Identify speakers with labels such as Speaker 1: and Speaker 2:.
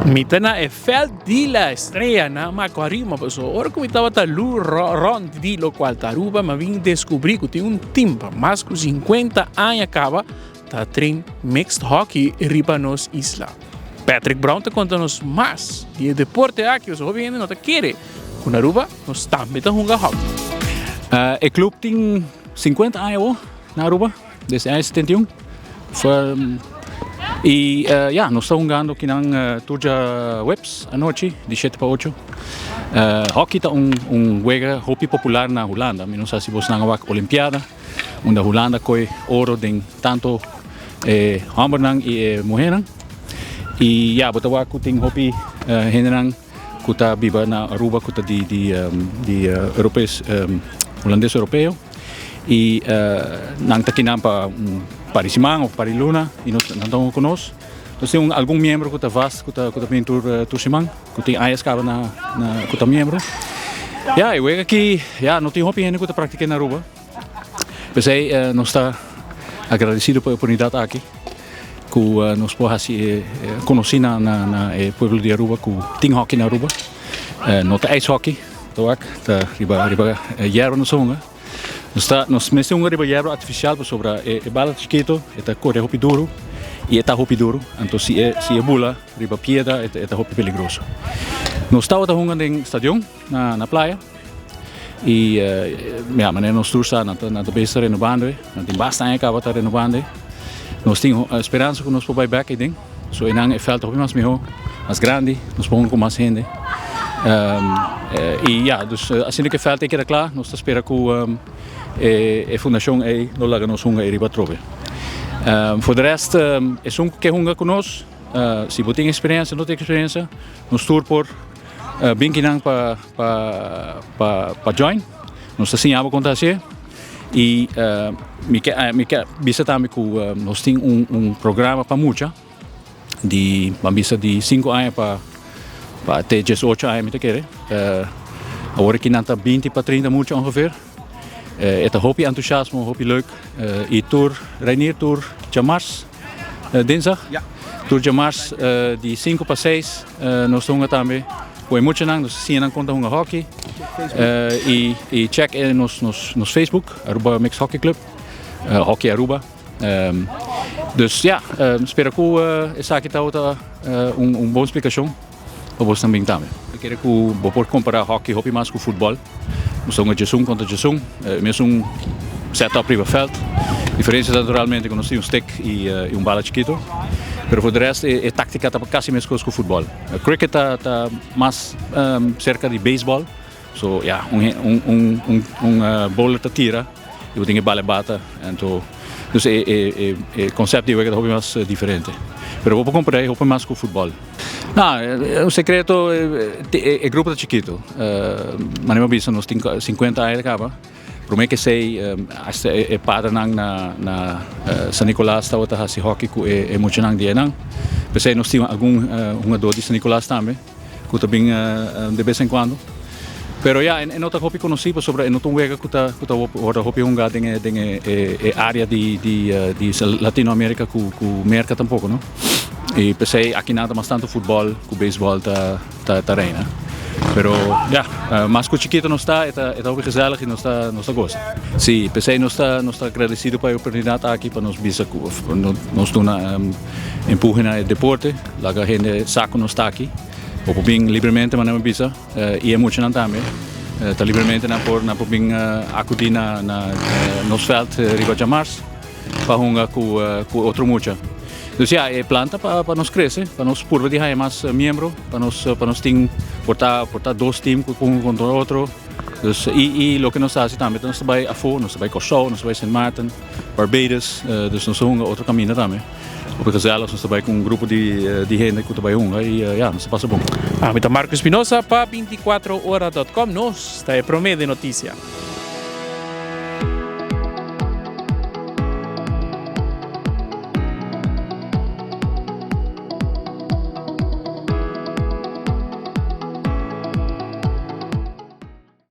Speaker 1: Mi ta na e veld di La Estrella na Macuarima paso ora ku mi tabata lu rond di lokual ta Aruba mi a bin deskubrí ku tin un tim pa mas ku 50 aña kaba ta train mixed hockey riba nos isla. Patrick Brown ta konta nos mas di e deporte aki pasobra hopi hende no ta kere ku na Aruba nos tambe ta hunga hockey.
Speaker 2: E club tin 50 aña awo na Aruba, desde aña 71. Y ya, nos ta hungando kinan tur djaweps anochi di shete pa ocho. Hockey ta un un wega hopi popular na Hulanda. Mi no sa si bosnan a wak Olimpiada, unda Hulanda koe oro den tanto e hombernan y e muhernan. Y ya, bo ta wak ku tin hopi hendenan ku ta biba na Aruba ku ta di di di Europees, Hulandes Europeo. Y nan ta kinan pa un par di siman of par di luna y nos nan ta hunga cu nos. Nos tin un algun miembro cu ta vast cu ta cu ta bini tur tur siman cu tin añas caba na na cu ta miembro. Ya e wega aki ya no tin hopi hende cu ta practica na Aruba. P'esey nos ta agradecido pa e oportunidad aki cu nos por haci e conoci na na na e pueblo di Aruba cu tin hockey na Aruba. No ta ijshockey, ta wak, ta riba riba yerba nos ta hunga. Nos ta nos mester hunga riba yerba artificial pasobra e e bala ta chikito, e ta kore hopi duru y e ta hopi duru, anto si e si e bula riba piedra e ta e ta hopi peligroso. Nos tabata hunga den stadion na na playa y ya manera nos tur sa nan ta nan ta bezig ta renobando e, nan tin basta aña kaba ta renobando e. Nos tin speransa ku nos por bai bek eyden. So einan e veld ta hopi mas miho, mas grandi, nos por hunga ku mas hende. Y ya, dus asina ku e veld ei keda kla, nos ta spera ku e fundashon ei lo laga nos hunga ei riba atrobe. For de rest, esun ku ke hunga ku nos, si bo tin eksperensia, no tin eksperensia, nos tur por bin kinan pa pa pa join. Nos ta siña bo kon ta hasié. Y mi ke mi ke bisa tambe ku nos tin un un programa pa mucha di ban bisa di sinku aña pa pa te diesocho aña mi ta kere. Awor aki nan ta binti pa trinta mucha ongeveer. E ta hopi entusiasmo, hopi leuk y tur Reinier tur djamars dinsdag tur djamars di sinku pa seis nos ta hunga tambe. Ku e muchanan nos ta siña nan kon ta hunga hockey y y check e nos nos nos Facebook Aruba Mixed Hockey Club Hockey Aruba dus ya spera ku esaki tabata un un bon splikashon pa bosnan bin tambe. Mi kere ku bo por kompara hockey hopi mas ku futbol. Nos ta hunga djesun kontra djesun e mesun set up riba veld. Diferensia ta naturalmente ku nos tin un stick y un bala chikito pero for de rest e taktika ta kasi meskos ku futbol. Cricket ta ta mas cerca di baseball so ya un un un un un bowler ta tira y bo tin ke bala e bata anto dus e e e e concept di wega ta hopi mas diferente pero bo por compara e hopi mas cu futbol. No un secreto e grupo ta chikito manera bo bisa nos tin 50 aña caba. Prome ke esei hasta e padernan na na San Nicolas tabata hasi hockey ku e muchanan di einan. P'esei nos tin algun hungadó di San Nicolas tambe ku ta bin de bes en kuando. Pero ya e no ta hopi konosí pasobra e no ta un wega ku ta ku ta wòrdu hopi hungá den e den e área di di di Latinoamérika ku ku Merka tampoko no. I p'esei akinan ta mas tantu futbòl ku beisbòl ta. Ta ta reina. Pero ya, mas ku chikito nos ta, e ta e ta hopi gezellig i nos ta nos ta gosa. Sí, p'esei nos ta nos ta agradesido pa e oportunidat aki pa nos bisa ku nos duna empuhe na e deporte, laga hende sa ku nos ta aki. Bo por bin libremente manera mi bisa i e muchanan tambe ta libremente nan por nan por bin akudí na na nos vèlt riba djamars. pa hunga ku ku otro mucha. Dus ya, e plan ta pa pa nos krese, pa nos purba di haña mas miembro, pa nos pa nos tin por ta por ta dos team ku hunga kontra otro. Dus i i loke nos ta hasi tambe ta nos ta bai afó, nos ta bai Kòrsou, nos ta bai Sint Maarten, Barbados, dus nos ta hunga otro kaminda tambe. Hopi gezellig, nos ta bai ku un grupo di di hende ku ta bai hunga i ya, nos ta pasa bon.
Speaker 1: Ami ta Marco Espinosa pa 24ora.com, nos ta e prome den notisia.